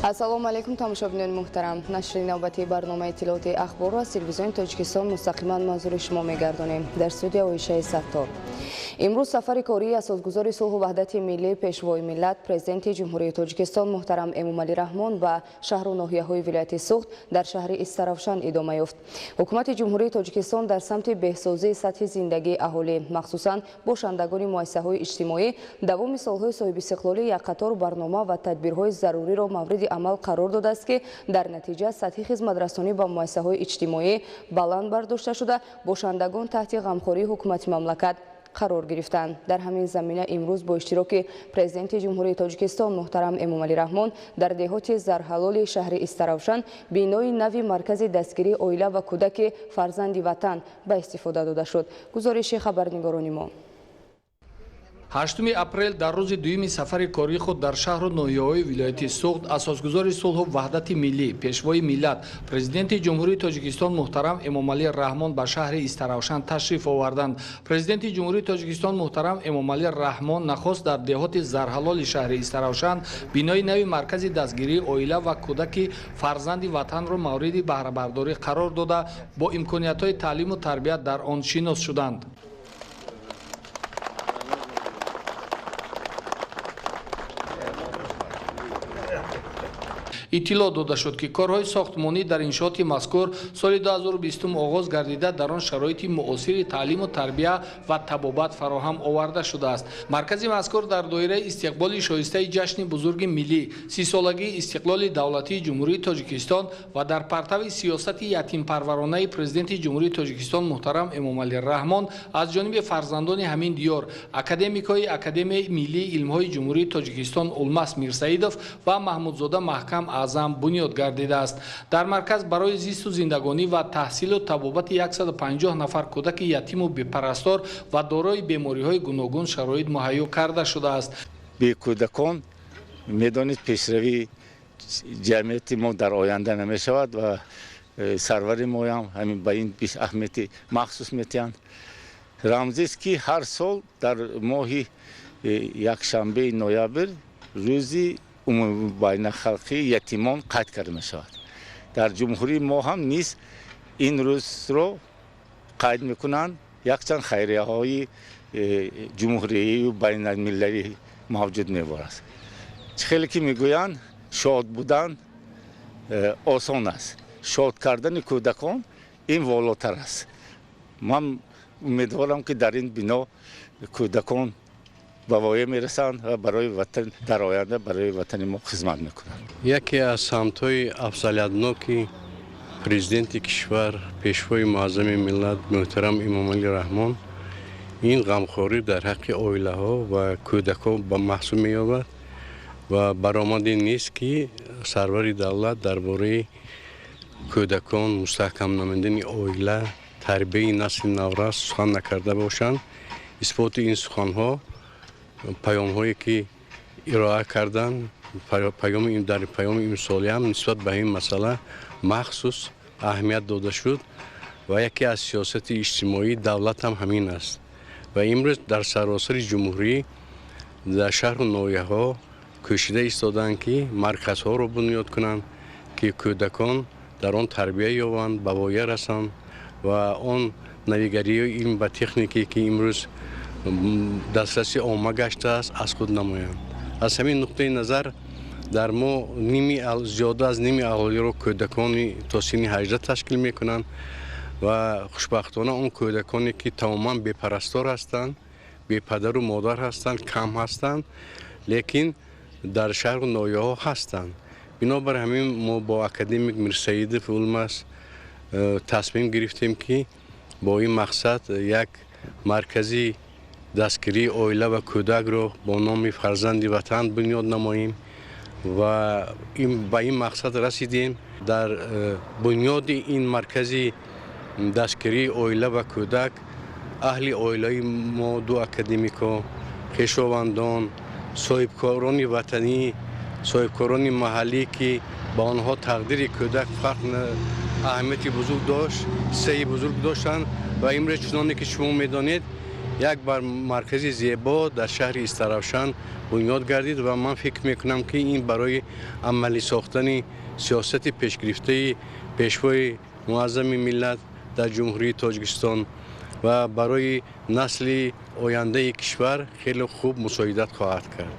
Ассалому алайкум, тамошобинони муҳтарам. Нашри навбатии барномаи иттилоотии ахборро аз телевизиони Тоҷикистон мустақиман манзури шумо мегардонем. Дар студия Оишаи Саттор. Имрӯз сафари кории асосгузори сулҳу ваҳдати миллӣ, пешвои миллат, президенти Ҷумҳурии Тоҷикистон муҳтарам Эмомалӣ Раҳмон ба шаҳру ноҳияҳои вилояти Суғд дар шаҳри Истаравшан идома ёфт. Ҳукумати Ҷумҳурии Тоҷикистон дар самти беҳсозии сатҳи зиндагии аҳолӣ, махсусан бошандагони муассисаҳои иҷтимоӣ, давоми солҳои соҳибистиқлолӣ як қатор барнома ва тадбирҳои заруриро мавриди амал қарор додааст, ки дар натиҷа сатҳи хизматрасонӣ ба муассисаҳои иҷтимоӣ баланд бардошта шуда, бошандагон таҳти ғамхории ҳукумати мамлакат қарор гирифтанд. Дар ҳамин замина имрӯз бо иштироки президенти Ҷумҳурии Тоҷикистон муҳтарам Эмомалӣ Раҳмон дар деҳоти Зарҳалоли шаҳри Истаравшан бинои нави маркази дастгирии оила ва кӯдаки фарзанди ватан ба истифода дода шуд. Гузориши хабарнигорони мо. 8 апрел дар рӯзи дуюми сафари кории худ дар шаҳру ноҳияҳои вилояти Суғд асосгузори сулҳу ваҳдати миллӣ, пешвои миллат, президенти Ҷумҳурии Тоҷикистон муҳтарам Эмомалӣ Раҳмон ба шаҳри Истаравшан ташриф оварданд. Президенти Ҷумҳурии Тоҷикистон муҳтарам Эмомалӣ Раҳмон нахост дар деҳоти Зарҳалоли шаҳри Истаравшан бинои нави маркази дастгирии оила ва кӯдаки фарзанди ватанро мавриди баҳрабардорӣ қарор дода, бо имкониятҳои таълиму тарбият дар он шинос шуданд. Иттилоъ дода шуд, ки корҳои сохтмонӣ дар иншооти мазкур соли 2020 оғоз гардида, дар он шароити муосири таълиму тарбия ва табобат фароҳам оварда шудааст. Маркази мазкур дар доираи истиқболи шоистаи ҷашни бузурги миллӣ, 30-солагии истиқлоли давлатии Ҷумҳурии Тоҷикистон ва дар партави сиёсати ятимпарваронаи президенти Ҷумҳурии Тоҷикистон муҳтарам Эмомалӣ Раҳмон аз ҷониби фарзандони ҳамин диёр, академикҳои Академияи миллии илмҳои Ҷумҳурии Тоҷикистон Улмас Мирсаидов ва Маҳмудзода Маҳкам Аъзам бунёд гардидааст. Дар марказ барои зисту зиндагонӣ ва таҳсилу табобати 150 нафар кӯдаки ятиму бепарастор ва дорои бемориҳои гуногун шароит муҳайё карда шудааст. Бекӯдакон, медонед, пешравии ҷамъияти мо дар оянда намешавад ва сарвари моям ҳамин ба ин аҳамияти махсус метиҳанд. Рамзист, ки ҳар сол дар моҳи якшанбеи ноябр рӯзи умумибайналхалқии ятимон қайд карда мешавад. Дар ҷумҳурии мо ҳам низ ин рӯзро қайд мекунанд. Якчанд хайрияҳои ҷумҳуриявию байналмилалӣ мавҷуд меборад. Чӣ хеле ки мегӯянд, шод будан осон аст, шод кардани кӯдакон ин волотар аст. Ман умедворам, ки дар ин бино кӯдакон ба воя мерасанд ва барои ватан дар оянда барои ватани мо хизмат мекунанд. Яке аз самтҳои афзалиятноки президенти кишвар, пешвои муаззами миллат муҳтарам Эмомалӣ Раҳмон ин ғамхорӣ дар ҳаққи оилаҳо ва кӯдакҳо ба маҳсуб меёбад ва баромаде нест, ки сарвари давлат дар бораи кӯдакон, мустаҳкам намудани оила, тарбияи насли наврас сухан накарда бошанд. Исботи ин суханҳо паёмҳое ки ироа карданд, дар паёми имсолиам нисбат ба ин масъала махсус аҳамият дода шуд ва яке аз сиёсати иҷтимоии давлат ҳам ҳамин аст. Ва имрӯз дар саросари ҷумҳурӣ дар шаҳру ноҳияҳо кӯшида истодаанд, ки марказҳоро бунёд кунанд, ки кӯдакон дар он тарбия ёбанд, ба воя расанд ва он навигариҳои илм ва техникие, ки имрӯз дастраси омма гаштааст, аз худ намоянд. Аз ҳамин нуқтаи назар дар мо ними зиёда аз ними аҳолиро кӯдакони то синни 18 ташкил мекунанд ва хушбахтона он кӯдаконе, ки тамоман бепарастор ҳастанд, бепадару модар ҳастанд, кам ҳастанд, лекин дар шаҳру ноҳияҳо ҳастанд. Бинобар ҳамин мо бо академик Мирсаидов Улмас тасмим гирифтем, ки бо ин мақсад як маркази дастгирии оила ва кӯдакро бо номи фарзанди ватан бунёд намоем ва ба ин мақсад расидем. Дар бунёди ин маркази дастгирии оила ва кӯдак аҳли оилаи мо, ду академико, хешовандон, соҳибкорони ватанӣ, соҳибкорони маҳаллӣ, ки ба онҳо тақдири кӯдак фарқ аҳамияти бузург дошт, ҳиссаи бузург доштанд. Ва имрӯз, чуноне ки шумо медонед, Як маркази зебо дар шаҳри Истаравшан бунёд гардид ва ман фикр мекунам, ки ин барои амалӣ сохтани сиёсати пешгирифтаи Пешвои Муаззами миллат дар Ҷумҳурии Тоҷикистон ва барои насли ояндаи кишвар хеле хуб мусоидат хоҳад кард.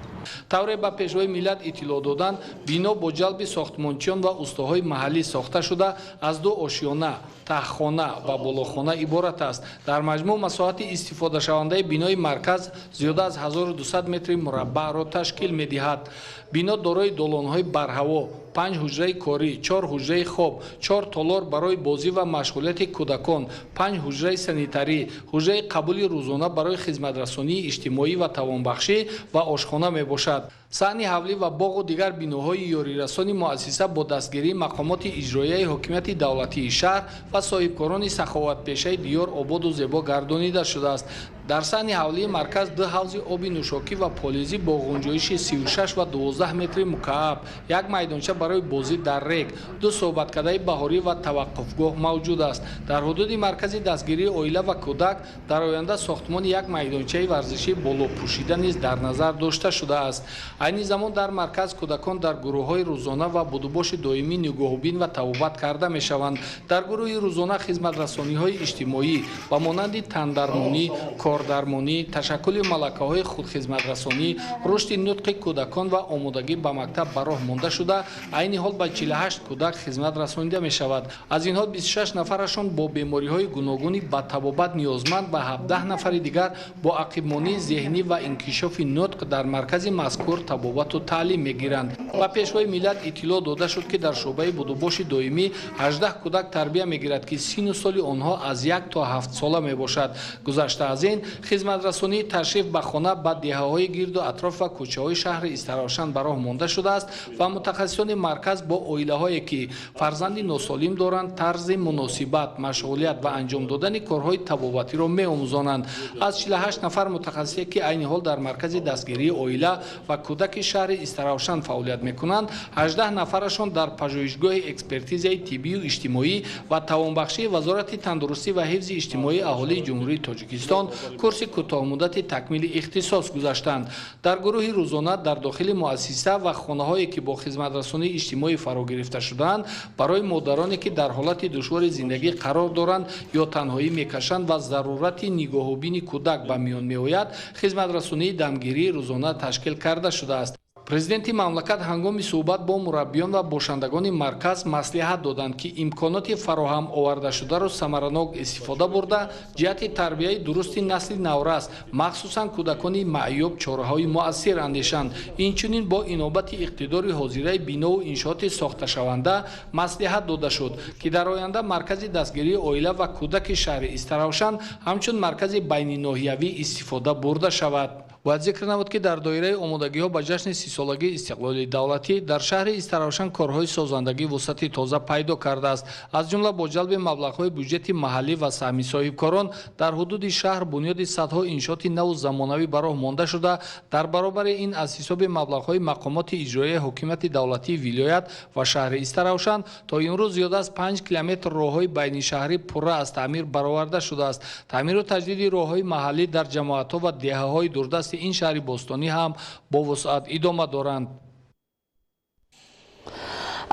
Тавре ба Пешвои миллат иттилоъ доданд, бино бо ҷалби сохтмончиён ва устоҳои маҳаллӣ сохта шуда, аз ду ошёна, таҳхона ва болохона иборат аст. Дар маҷмӯъ масоҳати истифодашавандаи бинои марказ зиёда аз 1200 метри мураббаъро ташкил медиҳад. Бино дорои долонҳои барҳаво, панҷ ҳуҷраи корӣ, чор ҳуҷраи хоб, чор толор барои бозӣ ва машғулияти кӯдакон, панҷ ҳуҷраи санитарӣ, ҳуҷраи қабули рӯзона барои хизматрасонии иҷтимоӣ ва тавонбахшӣ ва ошхона мебошад. Саҳни ҳавлӣ ва боғу дигар биноҳои ёрирасони муассиса бо дастгирии мақомоти иҷроияи ҳокимияти давлатии шаҳр ва соҳибкорони саховатпешаи диёр ободу зебо гардонида шудааст. Дар саҳни ҳавлии марказ ду ҳавзи оби нӯшокӣ ва полизӣ бо ғунҷоиши 36 ва 12 метри мукааб, як майдонча барои бозӣ дар рег, ду суҳбаткадаи баҳорӣ ва таваққуфгоҳ мавҷуд аст. Дар ҳудуди маркази дастгирии оила ва кӯдак дар оянда сохтмони як майдончаи варзишӣ болопӯшида низ дар назар дошта шудааст. Айни замон дар марказ кӯдакон дар гурӯҳҳои рӯзона ва будубоши доимӣ нигоҳубин ва табобат карда мешаванд. Дар гурӯҳи рӯзона хизматрасониҳои иҷтимоӣ ба монанди тандармонӣ, кордармонӣ, ташаккули малакаҳои худхизматрасонӣ, рушди нутқи кӯдакон ва омодагӣ ба мактаб ба роҳ монда шуда, айни ҳол ба 48 кӯдак хизмат расонида мешавад. Аз инҳо 26 нафарашон бо бемориҳои гуногуни ба табобат ниёзманд ва 17 нафари дигар бо ақибмонии зеҳнӣ ва инкишофи нутқ дар маркази мазкур табобату таълим мегиранд. Ба Пешвои миллат иттилоъ дода шуд, ки дар шӯъбаи будубоши доимӣ 18 кӯдак тарбия мегирад, ки сину соли онҳо аз 1 то 7 сола мебошад. Гузашта аз ин, хизматрасонии ташриф ба хона ба деҳаҳои гирду атроф ва кӯчаҳои шаҳри Истаравшан ба роҳ монда шудааст ва мутахассисони марказ бо оилаҳое, ки фарзанди носолим доранд, тарзи муносибат, машғулият ва анҷом додани корҳои табобатиро меомӯзонанд. Аз 48 нафар мутахассисе, ки айни ҳол дар маркази дастгирии оила ва кӯдаки шаҳри Истаравшан фаъолият мекунанд, 18 нафарашон дар пажӯҳишгоҳи экспертизаи тиббию иҷтимоӣ ва тавонбахшии Вазорати тандурустӣ ва ҳифзи иҷтимоии аҳолии Ҷумҳурии Тоҷикистон курси кӯтоҳмуддати такмили ихтисос гузаштанд. Дар гурӯҳи рӯзона дар дохили муассиса ва хонаҳое, ки бо хизматрасонии иҷтимоӣ фаро гирифта шудаанд, барои модароне, ки дар ҳолати душвори зиндагӣ қарор доранд ё танҳоӣ мекашанд ва зарурати нигоҳубини кӯдак ба миён меояд, хизматрасонии дамгирии рӯзона ташкил карда шудааст. Президенти мамлакат ҳангоми суҳбат бо мураббиён ва бошандагони марказ маслиҳат доданд, ки имконоти фароҳам овардашударо самаранок истифода бурда, ҷиҳати тарбияи дурусти насли наврас, махсусан кӯдакони маъюб, чораҳои муассир андешанд. Инчунин бо инобати иқтидори ҳозираи бинову иншооти сохташаванда маслиҳат дода шуд, ки дар оянда маркази дастгирии оила ва кӯдаки шаҳри Истаравшан ҳамчун маркази байниноҳиявӣ истифода бурда шавад. Бояд зикр намуд, ки дар доираи омодагиҳо ба ҷашни 30-солагии истиқлоли давлатӣ дар шаҳри Истаравшан корҳои созандагӣ вусъати тоза пайдо кардааст. Аз ҷумла бо ҷалби маблағҳои буҷети маҳаллӣ ва саҳми соҳибкорон дар ҳудуди шаҳр бунёди садҳо иншооти наву замонавӣ ба роҳ монда шуда, дар баробари ин аз ҳисоби маблағҳои мақомоти иҷроияи ҳокимияти давлатии вилоят ва шаҳри Истаравшан то имрӯз зиёда аз 5 километр роҳҳои байнишаҳрӣ пурра аз таъмир бароварда шудааст. Таъмиру таҷдиди роҳҳои маҳаллӣ дар ҷамоатҳо ва деҳаҳои дурдасти ин шаҳри бостонӣ ҳам бо вусъат идома доранд.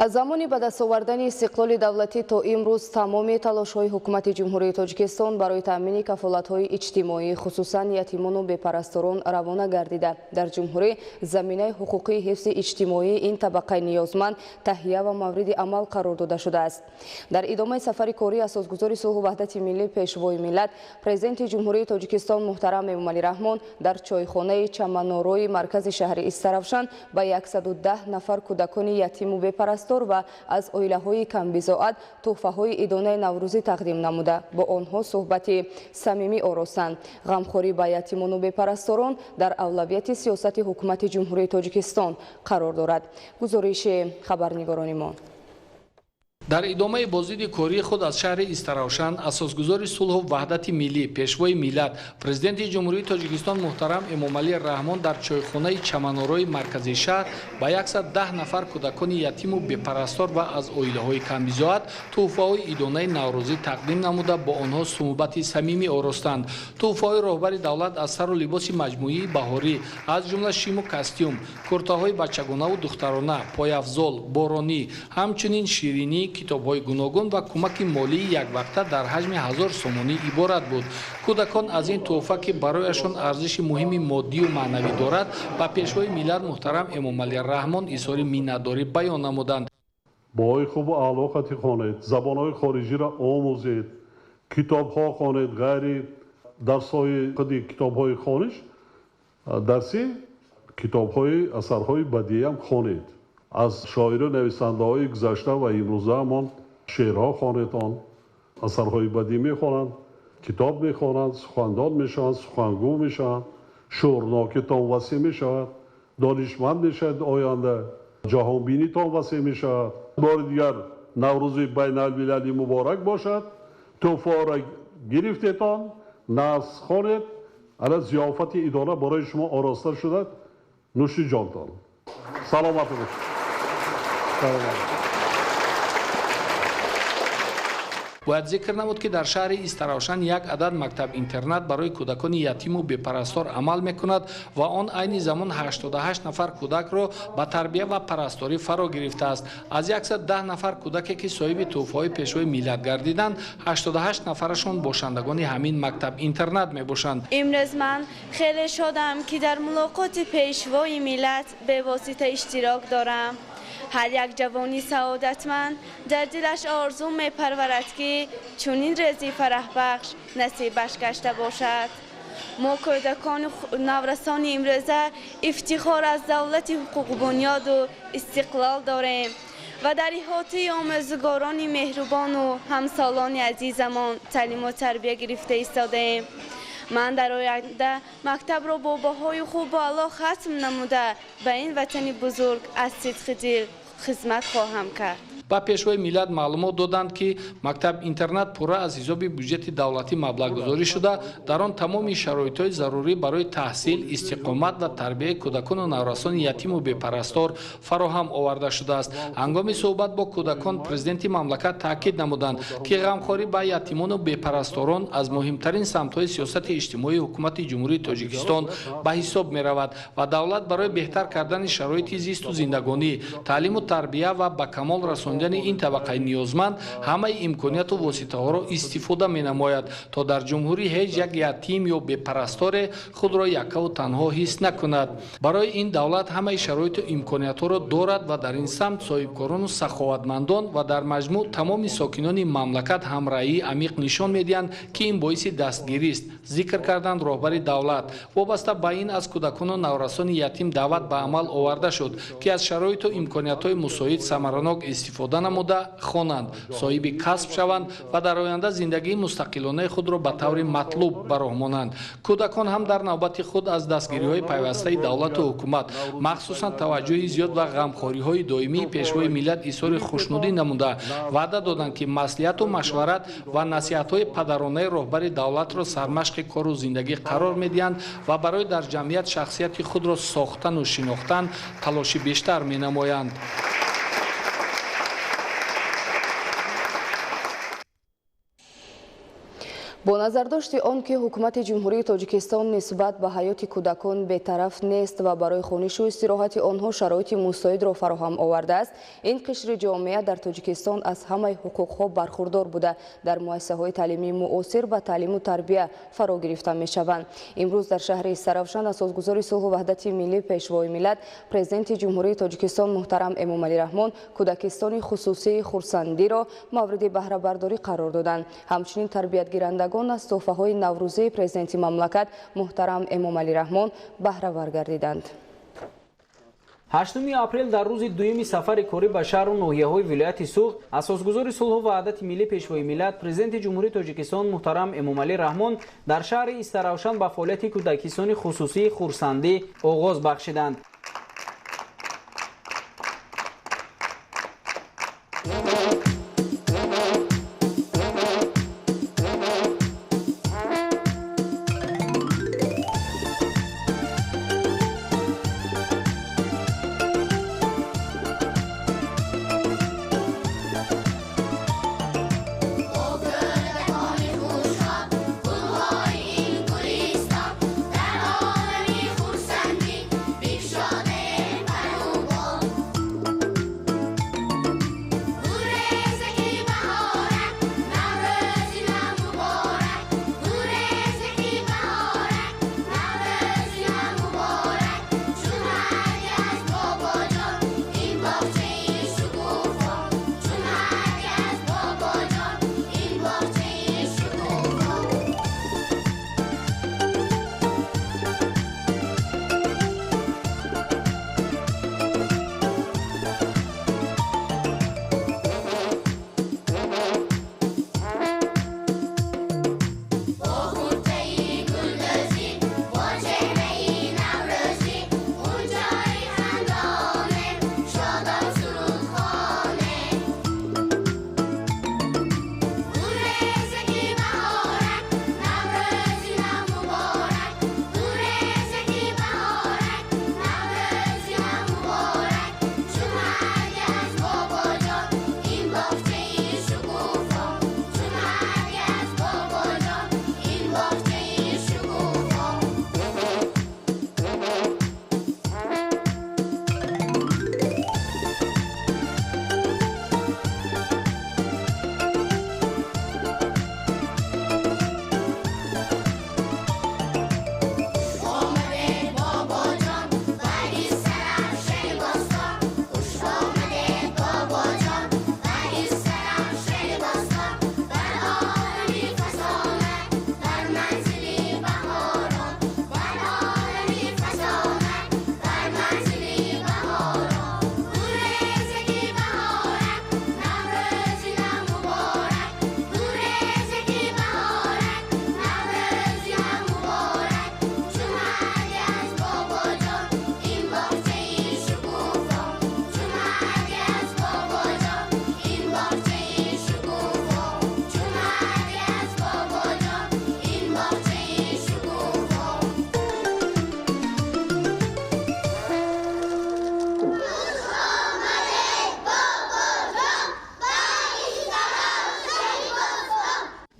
Аз замони ба даст овардани истиқлоли давлатӣ то имрӯз тамоми талошҳои ҳукумати Ҷумҳурии Тоҷикистон барои таъмини кафолатҳои иҷтимоӣ, хусусан ятимону бепарасторон, равона гардида, дар ҷумҳурӣ заминаи ҳуқуқии ҳифзи иҷтимоии ин табақаи ниёзманд таҳия ва мавриди амал қарор дода шудааст. Дар идомаи сафари корӣ асосгузори сулҳу ваҳдати миллӣ, Пешвои миллат, Президенти Ҷумҳурии Тоҷикистон муҳтарам Эмомалӣ Раҳмон дар чойхонаи Чаманорои маркази шаҳри Истаравшан ба 110 нафар кӯдакони ятиму бепарастор ва аз оилаҳои камбизоат тӯҳфаҳои идонаи наврӯзӣ тақдим намуда, бо онҳо суҳбати самимӣ оростанд. Ғамхорӣ ба ятимону бепарасторон дар авлавияти сиёсати ҳукумати Ҷумҳурии Тоҷикистон қарор дорад. Гузориши хабарнигорони мо. Дар идомаи боздиди кории худ аз шаҳри Истаравшан асосгузори сулҳу ваҳдати миллӣ, пешвои миллат, президенти Ҷумҳурии Тоҷикистон муҳтарам Эмомалӣ Раҳмон дар чойхонаи Чаманорои марказии шаҳр ба 110 нафар кӯдакони ятиму бепарастор ва аз оилаҳои камбизоат тӯҳфаҳои идонаи наврӯзӣ тақдим намуда, бо онҳо суҳбати самимӣ оростанд. Тӯҳфаҳои роҳбари давлат аз сару либоси маҷмӯии баҳорӣ, аз ҷумла шиму костюм, куртаҳои бачагонаву духтарона, пойафзол, боронӣ, ҳамчунин ширинӣ, китобҳои гуногун ва кӯмаки молии яквақта дар ҳаҷми 1000 сомонӣ иборат буд. Кӯдакон аз ин тӯҳфа, ки барояшон арзиши муҳими моддию маънавӣ дорад, ба пешвои миллат муҳтарам Эмомалӣ Раҳмон изҳори миннатдорӣ баён намуданд. Баҳои хубу аъло хати хонед, забонҳои хориҷиро омӯзед, китобҳо хонед, ғайри дарсҳои худи китобҳои хониш, дарси китобҳои асарҳои бадииам хонед. Аз шоиру нависандаҳои гузашта ва имрӯзаамон шеърҳо хонедон, асарҳои бадиӣ мехонанд, китоб мехонанд, сухандон мешаванд, сухангӯ мешаванд, шӯрнокитон васеъ мешавад, донишманд мешавад, оянда ҷаҳонбинитон васеъ мешавад. Бори дигар Наврӯзи байналмилалӣ муборак бошад. Тӯҳфаҳоро гирифтетон, наср хонед, ана зиёфати идона барои шумо ороста шудад. Нӯши ҷонтон, саломат бошед. Бояд зикр намуд, ки дар шаҳри Истаравшан як адад мактаб-интернат барои кӯдакони ятиму бепарастор амал мекунад ва он айни замон 88 нафар кӯдакро ба тарбия ва парасторӣ фаро гирифтааст. Аз 110 нафар кӯдаке, ки соҳиби тӯҳфаҳои пешвои миллат гардиданд, 88 нафарашон бошандагони ҳамин мактаб-интернат мебошанд. Имрӯз ман хеле шодам, ки дар мулоқоти пешвои миллат бевосита иштирок дорам. Ҳар як ҷавони саодатманд дар дилаш орзу мепарварад, ки чунин рӯзи фараҳбахш насибаш гашта бошад. Мо кӯдакону наврасони имрӯза ифтихор аз давлати ҳуқуқбунёду истиқлол дорем ва дар иҳотаи омӯзгорони меҳрубону ҳамсолони азизамон таълиму тарбия гирифта истодаем. Ман дар оянда мактабро бо баҳои хубу аъло хатм намуда, ба ин ватани бузург аз сидқи дил хизмат хоҳам кард. Ба пешвои миллат маълумот доданд, ки мактаб-интернат пурра аз ҳисоби буҷети давлатӣ маблағгузорӣ шуда, дар он тамоми шароитҳои зарурӣ барои таҳсил, истиқомат ва тарбияи кӯдакону наврасони ятиму бепарастор фароҳам оварда шудааст. Ҳангоми суҳбат бо кӯдакон президенти мамлакат таъкид намуданд, ки ғамхорӣ ба ятимону бепарасторон аз муҳимтарин самтҳои сиёсати иҷтимоии ҳукумати Ҷумҳурии Тоҷикистон ба ҳисоб меравад ва давлат барои беҳтар кардани шароити зисту зиндагонӣ, таълиму тарбия ва ба камол расондани ин табақаи ниёзманд ҳамаи имконияту воситаҳоро истифода менамояд, то дар ҷумҳурӣ ҳеҷ як ятим ё бепарасторе худро яккаву танҳо ҳис накунад. Барои ин давлат ҳамаи шароиту имкониятҳоро дорад ва дар ин самт соҳибкорону саховатмандон ва дар маҷмӯъ тамоми сокинони мамлакат ҳамраҳии амиқ нишон медиҳанд, ки ин боиси дастгирист, зикр карданд роҳбари давлат. Вобаста ба ин аз кӯдакону наврасони ятим даъват ба амал оварда шуд, ки аз шароиту имкониятҳои мусоид самаранок истифода намуда хонанд, соҳиби касб шаванд ва дар оянда зиндагии мустақилонаи худро ба таври матлуб ба роҳ монанд. Кӯдакон ҳам дар навбати худ аз дастгириҳои пайвастаи давлату ҳукумат, махсусан таваҷҷӯҳи зиёд ва ғамхориҳои доимии пешвои миллат изҳори хушнудӣ намуда, ваъда доданд, ки маслиҳату машварат ва насиҳатҳои падаронаи роҳбари давлатро сармашқи кору зиндагӣ қарор медиҳанд ва барои дар ҷамъият шахсияти худро сохтану шинохтан талоши бештар менамоянд. Бо назардошти он ки ҳукумати Ҷумҳурии Тоҷикистон нисбат ба ҳаёти кӯдакон бетараф нест ва барои хонишу истироҳати онҳо шароити мусоидро фароҳам овардааст, ин қишри ҷомеа дар Тоҷикистон аз ҳамаи ҳуқуқҳо бархурдор буда, дар муассисаҳои таълимии муосир ба таълиму тарбия фаро гирифта мешаванд. Имрӯз дар шаҳри Истаравшан асосгузори сулҳу ваҳдати миллӣ, пешвои миллат, президенти Ҷумҳурии Тоҷикистон муҳтарам Эмомалӣ Раҳмон кӯдакистони хусусии Хурсандиро мавриди баҳрабардорӣ қарор доданд. Ҳамчунин тарбиятгирандагон аз тӯҳфаҳои наврӯзии президенти мамлакат муҳтарам Эмомалӣ Раҳмон баҳравар гардиданд. 8 апрел дар рӯзи дуюми сафари корӣ ба шаҳру ноҳияҳои вилояти Суғд асосгузори сулҳу ваҳдати миллӣ, пешвои миллат, президенти Ҷумҳурии Тоҷикистон муҳтарам Эмомалӣ Раҳмон дар шаҳри Истаравшан ба фаъолияти кӯдакистони хусусии Хурсандӣ оғоз бахшиданд.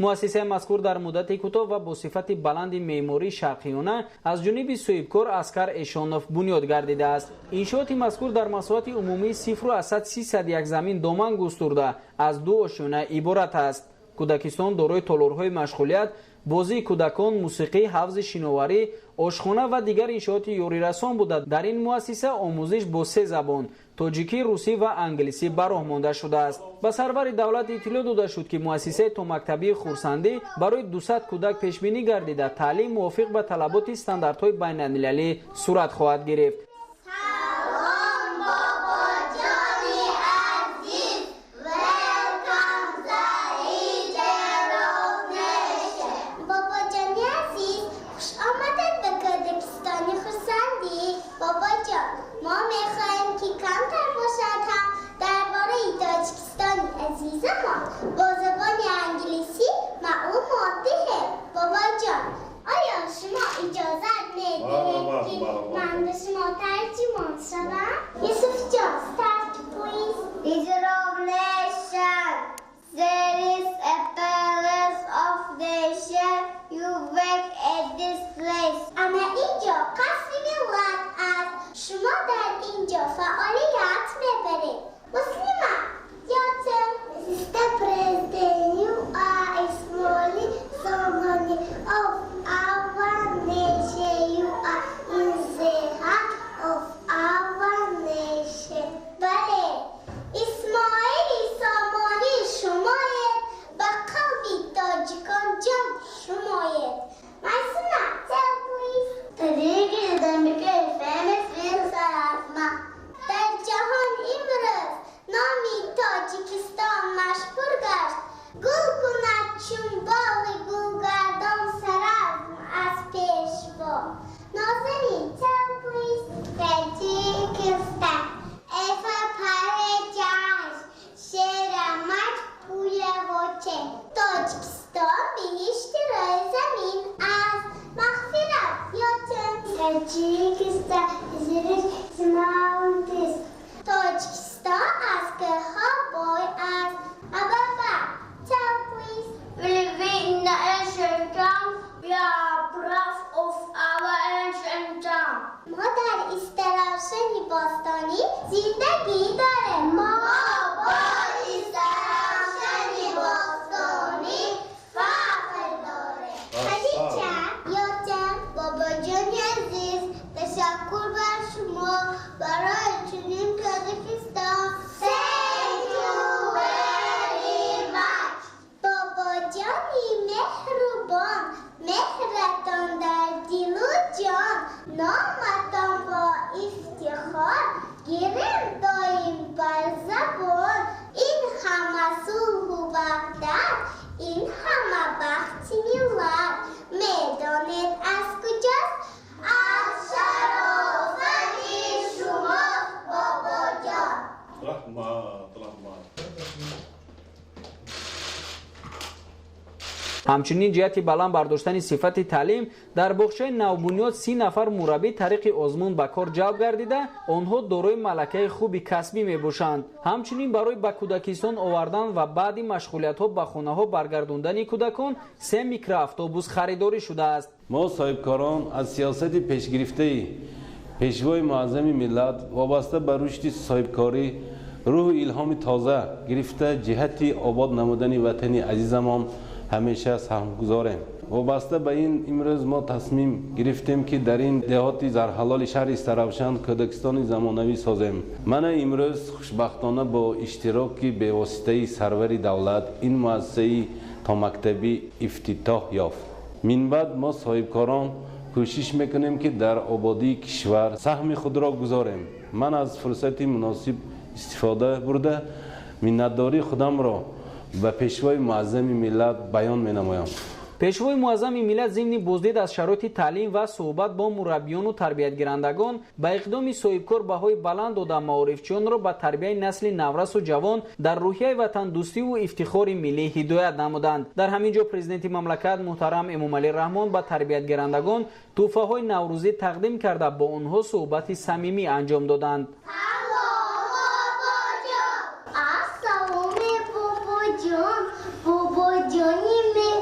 Муассисаи мазкур дар муддати кӯтоҳ ва бо сифати баланди меъмории шарқиёна аз ҷониби соҳибкор Аскар Эшонов бунёд гардидааст. Иншооти мазкур дар масоҳати умумии 0,31 замин доман густурда аз ду ошёна иборат аст. Кӯдакистон дорои толорҳои машғулият, бозии кӯдакон, мусиқӣ, ҳавзи шиноварӣ, ошхона ва дигар иншооти ёрирасон буда, дар ин муассиса омӯзиш бо се забон тоҷикӣ, русӣ ва англисӣ ба роҳ монда шудааст. Ба сарвари давлат иттилоъ дода шуд, ки муассисаи томактабии Хурсандӣ барои 200 кӯдак пешбинӣ гардида, таълим мувофиқ ба талаботи стандартҳои байналмилалӣ сурат хоҳад гирифт. Ҳамчунин ҷиҳати баланд бардоштани сифати таълим дар боғчаи навбунёд 30 нафар мураббӣ тариқи озмун ба кор ҷалб гардида, онҳо дорои малакаи хуби касбӣ мебошанд. Ҳамчунин барои ба кӯдакистон овардан ва баъди машғулиятҳо ба хонаҳо баргардондани кӯдакон 3 микроавтобус харидорӣ шудааст. Мо соҳибкорон аз сиёсати пешгирифтаи пешвои муаззами миллат вобаста ба рушди соҳибкорӣ рӯҳу илҳоми тоза гирифта ҷиҳати обод намудани ватани азизамон ҳамеша саҳмгузорем. Вобаста ба ин имрӯз мо тасмим гирифтем, ки дар ин деҳоти Зарҳалоли шаҳри Истаравшан кӯдакистони замонавӣ созем. Мана имрӯз хушбахтона бо иштироки бевоситаи сарвари давлат ин муассисаи томактабӣ ифтитоҳ ёфт. Минбаъд мо соҳибкорон кӯшиш мекунем, ки дар ободии кишвар саҳми худро гузорем. Ман аз фурсати муносиб истифода бурда миннатдории худамро ба пешвои муаззами миллат баён менамоям. Пешвои муаззами миллат зимни боздид аз шароити таълим ва суҳбат бо мураббиёну тарбиятгирандагон ба иқдоми соҳибкор баҳои баланд дода, маорифчиёнро ба тарбияи насли наврасу ҷавон дар рӯҳияи ватандӯстиву ифтихори миллӣ ҳидоят намуданд. Дар ҳамин ҷо президенти мамлакат муҳтарам Эмомалӣ Раҳмон ба тарбиятгирандагон тӯҳфаҳои наврӯзӣ тақдим карда, бо онҳо суҳбати самимӣ анҷом доданд. Бобоҷони меҳрубон.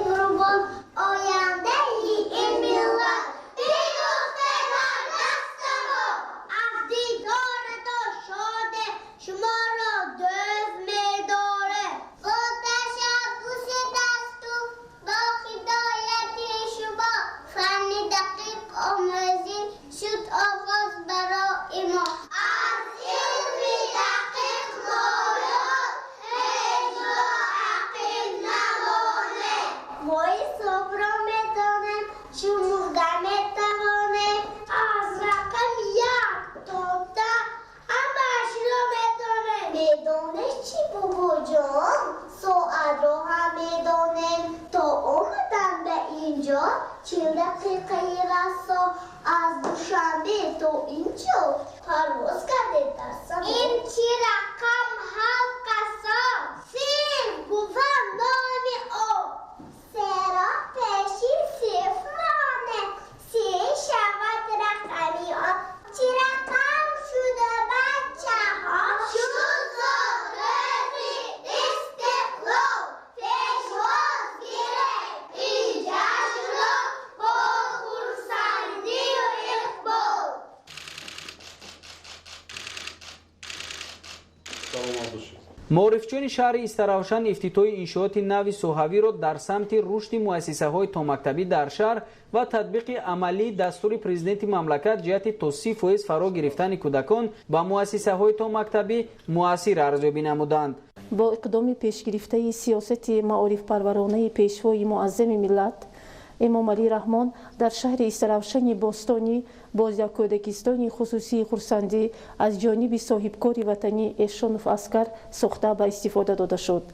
Дақиқаи расо аз Душанбе то инҷо парвоз кардед дар само. Ин чӣ рақам ҳалқасо? Сифр бува номи ӯ. Серо пеши сифр моне, се шавад рақами он. Чӣ рақам шуда, бачаҳо? Шуд зодрӯзи Истиқлол. Пешвоз гиред ин ҷашнро бо хурсандию иқбол. Саломат бошед. Маорифчиёни шаҳри Истаравшан ифтитоҳи иншооти нави соҳавиро дар самти рушди муассисаҳои томактабӣ дар шаҳр ва татбиқи амалии дастури президенти мамлакат ҷиҳати то 30% фаро гирифтани кӯдакон ба муассисаҳои томактабӣ муассир арзёбӣ намуданд. Бо иқдоми пешгирифтаи сиёсати маорифпарваронаи Пешвои муаззами миллат Эмомалӣ Раҳмон дар шаҳри Истаравшани бостонӣ боз як кӯдакистони хусусии Хурсандӣ аз ҷониби соҳибкори ватанӣ Эшонов Аскар сохта ба истифода дода шуд.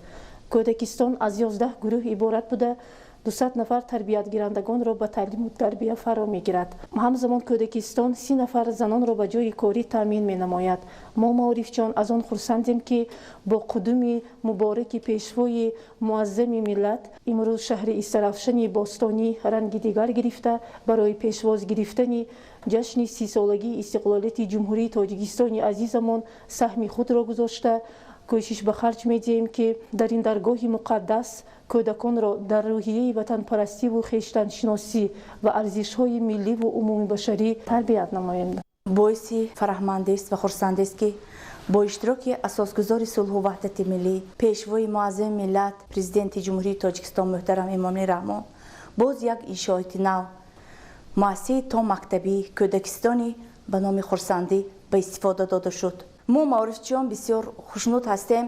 Кӯдакистон аз 11 гурӯҳ иборат буда, 200 нафар тарбиятгирандагонро ба таълиму тарбия фаро мегирад. Ҳамзамон кӯдакистон 30 нафар занонро ба ҷойи корӣ таъмин менамояд. Мо, маорифчиён, аз он хурсандем, ки бо қудуми мубораки Пешвои муаззами миллат имрӯз шаҳри Истаравшани бостонӣ ранги дигар гирифта, барои пешвоз гирифтани ҷашни 30-солагии истиқлолияти Ҷумҳурии Тоҷикистони азизамон саҳми худро гузошта, кӯшиш ба харҷ медиҳем, ки дар ин даргоҳи муқаддас кӯдаконро дар рӯҳияи ватанпарастиву хештаншиносӣ ва арзишҳои милливу умумибашарӣ тарбият намоем. Боиси фараҳмандист ва хурсандист, ки бо иштироки асосгузори сулҳу ваҳдати миллӣ, Пешвои муаззами миллат, Президенти Ҷумҳурии Тоҷикистон муҳтарам Эмомалӣ Раҳмон боз як иншооти нав, муассисаи томактабӣ, кӯдакистони ба номи Хурсандӣ ба истифода дода шуд. Мо, маорифчиён, бисёр хушнуд ҳастем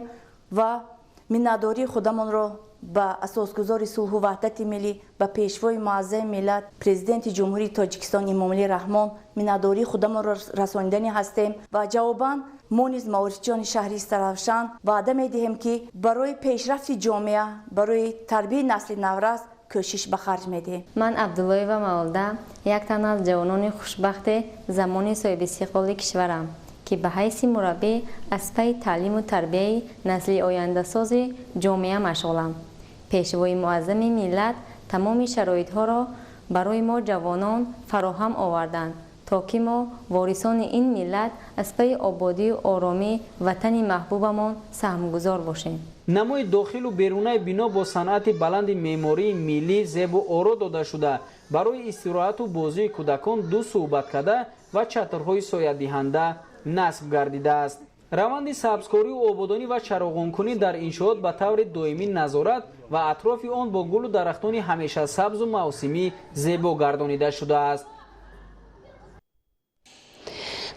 ва миннатдории худамонро ба асосгузори сулҳу ваҳдати миллӣ, ба Пешвои муаззами миллат, Президенти Ҷумҳурии Тоҷикистон Эмомалӣ Раҳмон миннатдории худамонро расониданӣ ҳастем ва ҷавобан мо низ, маорифчиёни шаҳри Истаравшан, ваъда медиҳем, ки барои пешрафти ҷомеа, барои тарбияи насли наврас кӯшиш ба харҷ медиҳем. Ман Абдуллоева Мавлуда, як тан аз ҷавонони хушбахти замони соҳибистиқлоли кишварам, ки ба ҳайси мураббӣ аз пайи таълиму тарбияи насли ояндасози ҷомеа машғулам. Пешвои муаззами миллат тамоми шароитҳоро барои мо ҷавонон фароҳам оварданд, то ки мо, ворисони ин миллат, аз пайи ободию оромии ватани маҳбубамон саҳмгузор бошем. Намои дохилу берунаи бино бо санъати баланди меъмории миллӣ зебу оро дода шуда, барои истироҳату бозии кӯдакон ду суҳбаткада ва чатрҳои соядиҳанда насб гардидааст. Раванди сабзкорию ободонӣ ва чароғонкунӣ дар иншоот ба таври доимӣ назорат ва атрофи он бо гулу дарахтони ҳамешасабзу мавсимӣ зебо гардонида шудааст.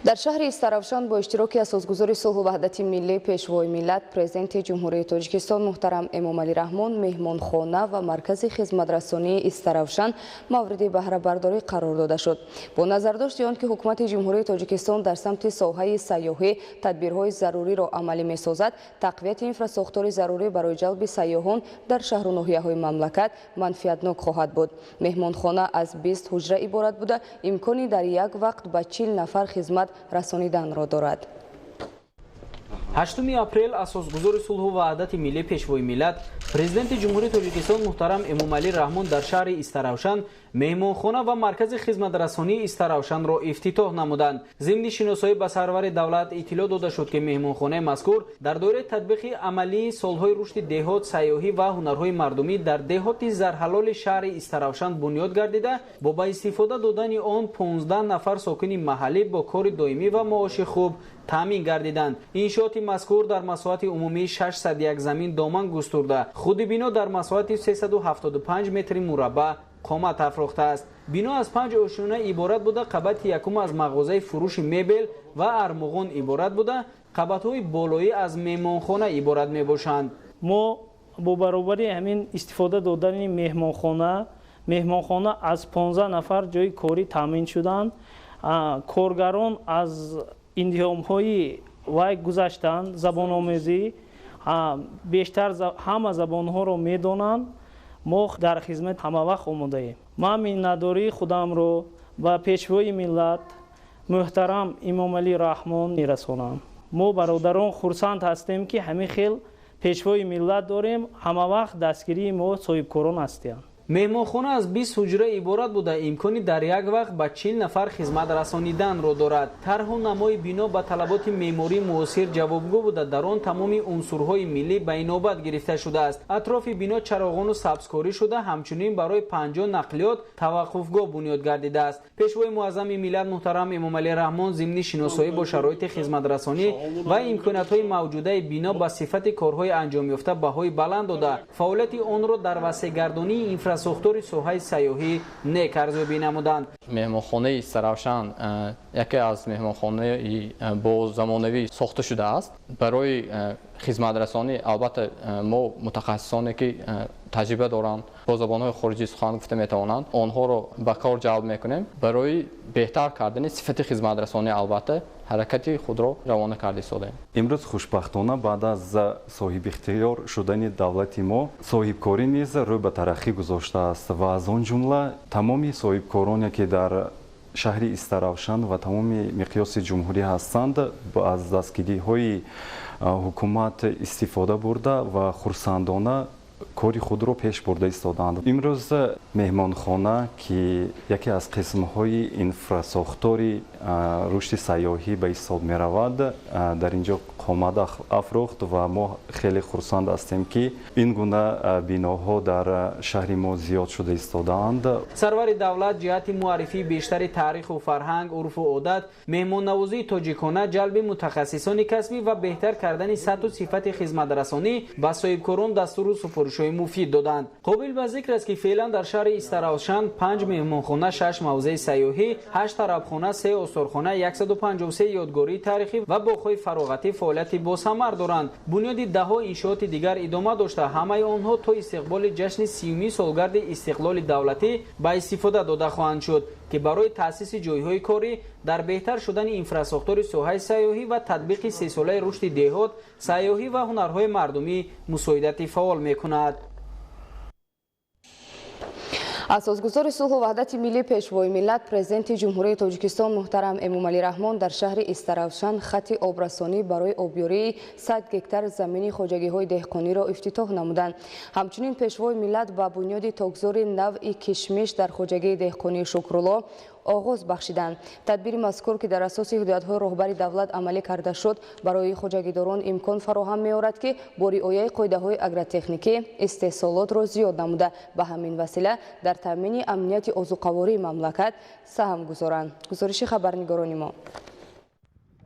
Дар шаҳри Истаравшан бо иштироки асосгузори сулҳу ваҳдати миллӣ, Пешвои миллат, Президенти Ҷумҳурии Тоҷикистон муҳтарам Эмомалӣ Раҳмон меҳмонхона ва маркази хизматрасонии Истаравшан мавриди баҳрабардорӣ қарор дода шуд. Бо назардошти он ки Ҳукумати Ҷумҳурии Тоҷикистон дар самти соҳаи сайёҳӣ тадбирҳои заруриро амалӣ месозад, тақвияти инфрасохтори зарурӣ барои ҷалби сайёҳон дар шаҳру ноҳияҳои мамлакат манфиатнок хоҳад буд. Меҳмонхона аз 20 ҳуҷра иборат буда, имкони дар як вақт ба 40 нафар хизмат расониданро дорад. 8 апрел асосгузори сулҳу ваҳдати миллӣ, Пешвои миллат, Президенти Ҷумҳурии Тоҷикистон муҳтарам Эмомалӣ Раҳмон дар шаҳри Истаравшан меҳмонхона ва маркази хизматрасонии Истаравшанро ифтитоҳ намуданд. Зимни шиносоӣ ба сарвари давлат иттилоъ дода шуд, ки меҳмонхонаи мазкур дар доираи татбиқи амалии солҳои рушди деҳот, сайёҳӣ ва ҳунарҳои мардумӣ дар деҳоти Зарҳалоли шаҳри Истаравшан бунёд гардида, бо ба истифода додани он 15 нафар сокини маҳаллӣ бо кори доимӣ ва маоши хуб таъмин гардиданд. Иншооти мазкур дар масоҳати умумии 601 замин доман густурда, худи бино дар масоҳати 375 метри мураббаъ қомат афрохтааст. Бино аз панҷ ошёна иборат буда, қабати якум аз мағозаи фурӯши мебел ва армуғон иборат буда, қабатҳои болоӣ аз меҳмонхона иборат мебошанд. Мо бо баробари ҳамин истифода додани меҳмонхона аз 15 нафар ҷои корӣ таъмин шуданд. Коргарон аз индиҳомҳои вай гузаштанд, забономӯзӣ, бештар ҳама забонҳоро медонанд. Мо дар хизмат ҳамавақт омодаем. Ман миннатдории худамро ба Пешвои миллат муҳтарам Эмомалӣ Раҳмон мерасонам. Мо бародарон хурсанд ҳастем, ки ҳамин хел Пешвои миллат дорем, ҳамавақт дастгирии мо соҳибкорон ҳастанд. Меҳмонхона аз 20 ҳуҷра иборат буда, имкони дар як вақт ба 40 нафар хизмат расониданро дорад. Тарҳу намои бино ба талаботи меъмории муосир ҷавобгӯ буда, дар он тамоми унсурҳои миллӣ ба инобат гирифта шудааст. Атрофи бино чароғону сабзкорӣ шуда, ҳамчунин барои 50 нақлиёт таваққуфгоҳ бунёд гардидааст. Пешвои муаззами миллат муҳтарам Эмомалӣ Раҳмон зимни шиносоӣ бо шароити хизматрасонӣ ва имкониятҳои мавҷудаи бино ба сифати корҳои анҷомёфта баҳои баланд дода, фаъолияти онро дар васеъгардонии инфрасохтори соҳаи сайёҳӣ нек арзёбӣ намуданд. Меҳмонхонаи Истаравшан яке аз меҳмонхонаи бо замонавӣ сохта шудааст. Барои хизматрасонӣ албатта мо мутахассисоне ки таҷриба доранд, бо забонҳои хориҷӣ сухан гуфта метавонанд, онҳоро ба кор ҷалб мекунем. Барои беҳтар кардани сифати хизматрасонӣ албатта ҳаракати худро равона карда истодаем. Имрӯз хушбахтона баъд аз соҳибихтиёр шудани давлати мо соҳибкорӣ низ рӯ ба тараққӣ гузоштааст ва аз он ҷумла тамоми соҳибкороне ки дар шаҳри Истаравшан ва тамоми миқёси ҷумҳурӣ ҳастанд, аз дастгириҳои ҳукумат истифода бурда ва хурсандона кори худро пеш бурда истодаанд. Имрӯз меҳмонхона, ки яке аз қисмҳои инфрасохтори рушди сайёҳӣ ба ҳисоб меравад, дар ин ҷо қомат афрохт ва мо хеле хурсанд ҳастем, ки ин гуна биноҳо дар шаҳри мо зиёд шуда истодаанд. Сарвари давлат ҷиҳати муаррифии бештари таъриху фарҳанг, урфу одат, меҳмоннавозии тоҷикона, ҷалби мутахассисони касбӣ ва беҳтар кардани сатҳу сифати хизматрасонӣ ба соҳибкорон дастуру супоришҳои муфид доданд. Қобил ба зикр аст, ки феълан дар шаҳри Истаравшан 5 меҳмонхона, 6 мавзеи сайёҳӣ, 8 тарабхона, 3 осорхона, 153 ёдгории таърихӣ ва боғҳои фароғатӣ фаъолияти босамар доранд. Бунёди даҳҳо иншооти дигар идома дошта, ҳамаи онҳо то истиқболи ҷашни 30-юми солгарди истиқлоли давлатӣ ба истифода дода хоҳанд шуд, ки барои таъсиси ҷойҳои корӣ, дар беҳтар шудани инфрасохтори соҳаи сайёҳӣ ва татбиқи сесолаи рушди деҳот, сайёҳӣ ва ҳунарҳои мардумӣ мусоидати фаъол мекунад. Асосгузори сулҳу ваҳдати миллӣ, Пешвои миллат, Президенти Ҷумҳурии Тоҷикистон муҳтарам Эмомалӣ Раҳмон дар шаҳри Истаравшан хати обрасонӣ барои обёрии 100 гектар замини хоҷагиҳои деҳқониро ифтитоҳ намуданд. Ҳамчунин Пешвои миллат ба бунёди токзори навъи кишмиш дар хоҷагии деҳқонии Шукрулло оғоз бахшиданд. Тадбири мазкур, ки дар асоси ҳидоятҳои роҳбари давлат амалӣ карда шуд, барои хоҷагидорон имкон фароҳам меорад, ки бо риояи қоидаҳои агротехникӣ истеҳсолотро зиёд намуда, ба ҳамин васила дар таъмини амнияти озуқавории мамлакат саҳм гузоранд. Гузориши хабарнигорони мо.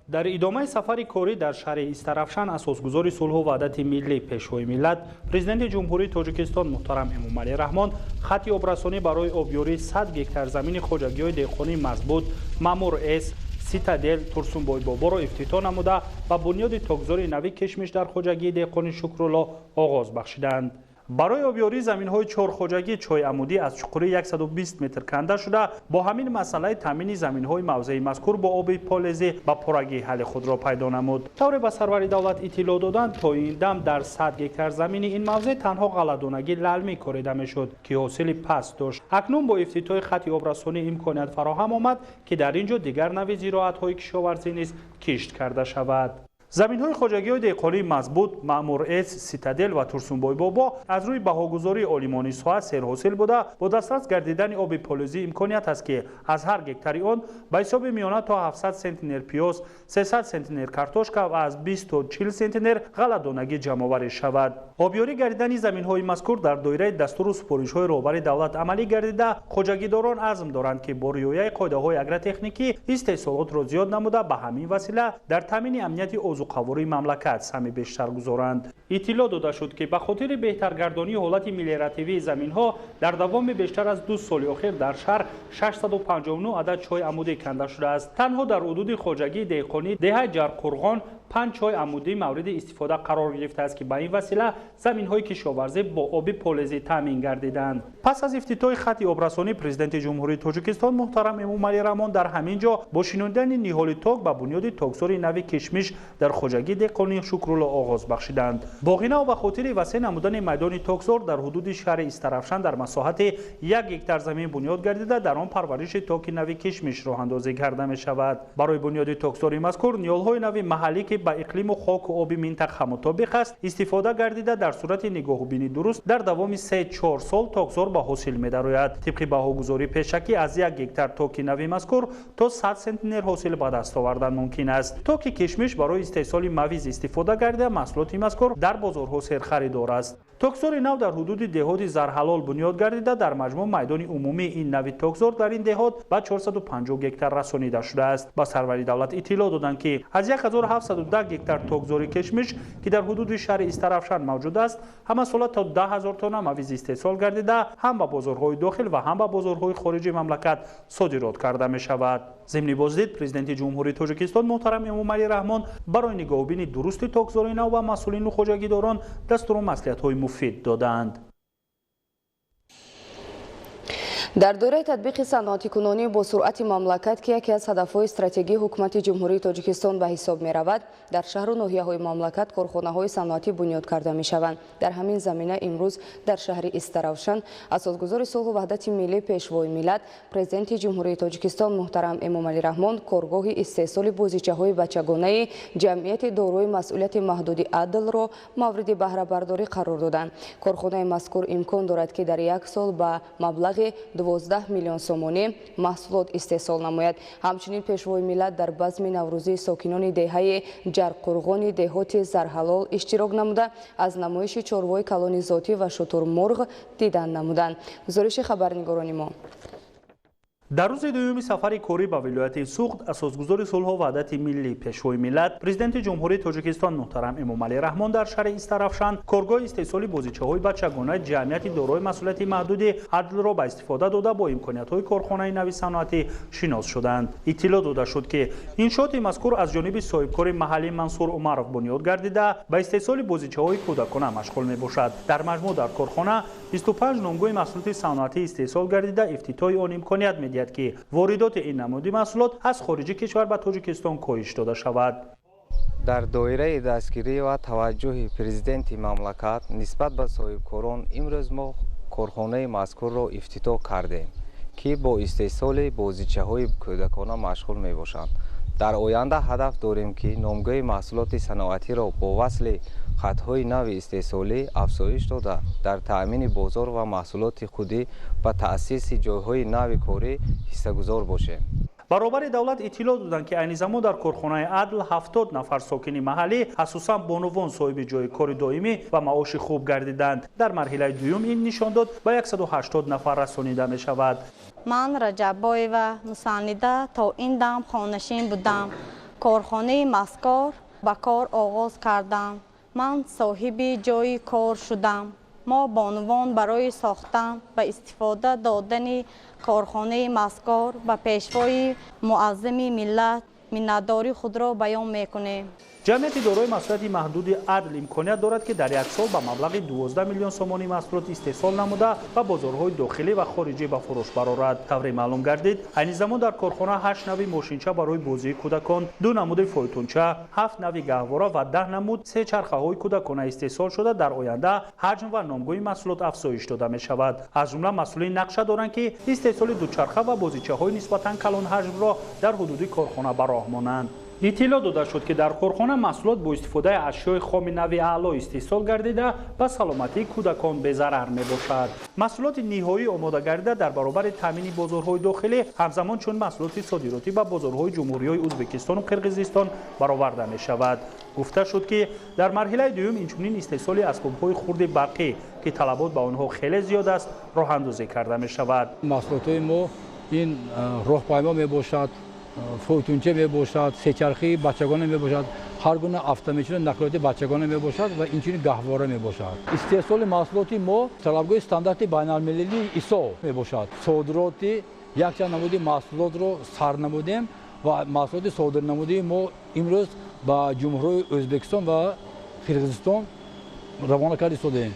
Дар идомаи сафари корӣ дар шаҳри Истаравшан асосгузори сулҳу ваҳдати миллӣ, Пешвои миллат, Президенти Ҷумҳурии Тоҷикистон муҳтарам Эмомалӣ Раҳмон хати обрасонӣ барои обёрии 100 гектар замини хоҷагиҳои деҳқонии Мазбут, Маъмур С, Ситадел, Турсунбойбоборо ифтитоҳ намуда ва бунёди токзори нави кишмиш дар хоҷагии деҳқони Шукрулло оғоз бахшиданд. Барои обёрии заминҳои чорхоҷагӣ чойи амудӣ аз чуқурии 120 метр канда шуда, бо ҳамин масъалаи таъмини заминҳои мавзеи мазкур бо оби полезӣ ба пуррагӣ ҳалли худро пайдо намуд. Тавре ба сарвари давлат иттилоъ доданд, то ин дам дар 100 гектар замини ин мавзеъ танҳо ғалладонагӣ лалмӣ корида мешуд, ки ҳосили паст дошт. Акнун бо ифтитоҳи хати обрасонӣ имконият фароҳам омад, ки дар ин ҷо дигар нави зироатҳои кишоварзӣ низ кишт карда шавад. Заминҳои хоҷагиҳои деҳқонии Мазбут, Маъмур С, Ситадел ва Турсунбойбобо аз рӯи баҳогузории олимони соҳа серҳосил буда, бо дастрас гардидани оби полезӣ имконият аст, ки аз ҳар гектари он ба ҳисоби миёна то 700 сентнер пиёз, 300 сентнер картошка ва аз 20 то 40 сентнер ғалладонагӣ ҷамъоварӣ шавад. Обёрӣ гардидани заминҳои мазкур дар доираи дастуру супоришҳои роҳбари давлат амалӣ гардида, хоҷагидорон азм доранд, ки бо риояи қоидаҳои агротехникӣ истеҳсолотро зиёд намуда, ба ҳамин васила дар таъмини амнияти озуқавории мамлакат саҳми бештар гузоранд. Иттилоъ дода шуд, ки ба хотири беҳтаргардонии ҳолати мелиоративии заминҳо дар давоми бештар аз 2 соли охир дар шаҳр 659 адад чойи амудӣ канда шудааст. Танҳо дар ҳудуди хоҷагии деҳқонӣ деҳаи Ҷарқурғон 5 чой амудӣ мавриди истифода қарор гирифтааст, ки ба ин васила заминҳои кишоварзӣ бо оби полезӣ таъмин гардиданд. Пас аз ифтитоҳи хати обрасонӣ Президенти Ҷумҳурии Тоҷикистон муҳтарам Эмомалӣ Раҳмон дар ҳамин ҷо бо шинондани ниҳоли ток ба бунёди токзори нави кишмиш дар хоҷагии деҳқонии Шукрулло оғоз бахшиданд. Боғи нав ба хотири васеъ намудани майдони токзор дар ҳудуди шаҳри Истаравшан дар масоҳати 1 гектар замин бунёд гардида, дар он парвариши токи нави кишмиш роҳандозӣ карда мешавад. Барои бунёди токзори мазкур ниҳолҳои нави маҳаллӣ, ки ба иқлиму хоку оби минтақа мутобиқ аст, истифода гардида, дар сурати нигоҳубини дуруст дар давоми 3-4 сол токзор ба ҳосил медарояд. Тибқи баҳогузории пешакӣ аз 1 гектар токи нави мазкур то 100 сентнер ҳосил ба даст овардан мумкин аст. Токи кишмиш барои истеҳсоли мавиз истифода гардида, маҳсулоти мазкур дар бозорҳо серхаридор аст. Токзори нав дар ҳудуди деҳоти Зарҳалол бунёд гардида, дар маҷмӯъ майдони умумии ин нави токзор дар ин деҳот ба 450 гектар расонида шудааст. Ба сарвари давлат иттилоъ доданд, ки аз 1710 гектар токзори кишмиш, ки дар ҳудуди шаҳри Истаравшан мавҷуд аст, ҳамасола то 10 000 тонна мавиз истеҳсол гардида, ҳам ба бозорҳои дохил ва ҳам ба бозорҳои хориҷи мамлакат содирот карда мешавад. Зимни боздид Президенти Ҷумҳурии Тоҷикистон муҳтарам Эмомалӣ Раҳмон барои нигоҳубини дурусти токзори нав ба масъулину хоҷагидорон дастуру маслиҳатҳои муфид доданд. Дар доираи татбиқи саноатикунонӣ бо суръати мамлакат, ки яке аз ҳадафҳои стратегии ҳукумати Ҷумҳурии Тоҷикистон ба ҳисоб меравад, дар шаҳру ноҳияҳои мамлакат корхонаҳои саноатӣ бунёд карда мешаванд. Дар ҳамин замина имрӯз дар шаҳри Истаравшан асосгузори сулҳу ваҳдати миллӣ, Пешвои миллат, Президенти Ҷумҳурии Тоҷикистон муҳтарам Эмомалӣ Раҳмон коргоҳи истеҳсоли бозичаҳои бачагонаи ҷамъияти дорои масъулияти маҳдуди Адлро мавриди баҳрабардорӣ қарор доданд. Корхонаи мазкур имкон дорад, ки дар як сол ба маблағи 12 миллион сомонӣ маҳсулот истеҳсол намояд. Ҳамчунин Пешвои миллат дар базми наврӯзии сокинони деҳаи Ҷарқурғони деҳоти Зарҳалол иштирок намуда, аз намоиши чорвои калони зотӣ ва шутурмурғ дидан намуданд. Гузориши хабарнигорони мо. Дар рӯзи дуюми сафари корӣ ба вилояти Суғд асосгузори сулҳу ваҳдати миллӣ, Пешвои миллат, Президенти Ҷумҳурии Тоҷикистон муҳтарам Эмомалӣ Раҳмон дар шаҳри Истаравшан коргоҳи истеҳсоли бозичаҳои бачагонаи ҷамъияти дорои масъулияти маҳдуди Адлро ба истифода дода, бо имкониятҳои корхонаи нави саноатӣ шинос шуданд. Иттилоъ дода шуд, ки иншооти мазкур аз ҷониби соҳибкори маҳаллӣ Мансур Умаров бунёд гардида, ба истеҳсоли бозичаҳои кӯдакона машғул мебошад. Дар маҷмӯъ дар корхона 25 номгӯи маҳсулоти саноатӣ истеҳсол гардида, ифтитоҳи он имконият медиҳад, ки воридоти ин намуди маҳсулот аз хориҷи кишвар ба Тоҷикистон коҳиш дода шавад. Дар доираи дастгирӣ ва таваҷҷӯҳи президенти мамлакат нисбат ба соҳибкорон имрӯз мо корхонаи мазкурро ифтитоҳ кардем, ки бо истеҳсоли бозичаҳои кӯдакона машғул мебошанд. Дар оянда ҳадаф дорем, ки номгӯи маҳсулоти саноатиро бо васли хатҳои нави истеҳсолӣ афзоиш дода, дар таъмини бозор ва маҳсулоти худӣ ба таъсиси ҷойҳои нави корӣ ҳиссагузор бошем. Баробари давлат иттилоъ доданд, ки айни замон дар корхонаи Адл 70 нафар сокини маҳаллӣ, асосан бонувон, соҳиби ҷойи кори доимӣ ва маоши хуб гардиданд. Дар марҳилаи дуюм ин нишондод ба 180 нафар расонида мешавад. Ман Раҷаббоева Мусаннида то ин дам хонашин будам. Корхонаи мазкур ба кор оғоз кардам. Ман соҳиби ҷойи кор шудам. Мо бонувон барои сохтан ва истифода додани корхонаи мазкур ба Пешвои муаззами миллат миннатдории худро баён мекунем. Ҷамъияти дорои масъулияти маҳдуди Адл имконият дорад, ки дар як сол ба маблағи 12 миллион сомонӣ маҳсулот истеҳсол намуда, ба бозорҳои дохилӣ ва хориҷӣ ба фурӯш барорад. Тавре маълум гардид, айни замон дар корхона 8 нави мошинча барои бозии кӯдакон, 2 намуди фойтунча, 7 нави гаҳвора ва 10 намуд се чархаҳои кӯдакона истеҳсол шуда, дар оянда ҳаҷм ва номгӯи маҳсулот афзоиш дода мешавад. Аз ҷумла масъулин нақша доранд, ки истеҳсоли дучарха ва бозичаҳои нисбатан калонҳаҷмро дар ҳудуди корхона ба роҳ монанд. Иттилоъ дода шуд, ки дар корхона маҳсулот бо истифодаи ашёи хоми нави аъло истеҳсол гардида, ба саломатии кӯдакон безарар мебошад. Маҳсулоти ниҳоӣ омода гардида дар баробари таъмини бозорҳои дохилӣ ҳамзамон чун маҳсулоти содиротӣ ба бозорҳои ҷумҳуриҳои Ӯзбекистону Қирғизистон бароварда мешавад. Гуфта шуд, ки дар марҳилаи дуюм инчунин истеҳсоли асбобҳои хурди барқӣ, ки талабот ба онҳо хеле зиёд аст, роҳандозӣ карда мешавад. Маҳсулотҳои мо ин роҳпаймо мебошад, фойтунча мебошад, сечархии бачагона мебошад, ҳар гуна автомобили нақлиёти бачагона мебошад ва инчунин гаҳвора мебошад. Истеҳсоли маҳсулоти мо талабгоҳи стандарти байналмилалии ИСО мебошад. Содироти якчанд намуди маҳсулотро сар намудем. Ва маҳсулоти содирнамудаи мо имрӯз ба Ҷумҳурии Ӯзбекистон ва Қирғизистон равона карда истодаем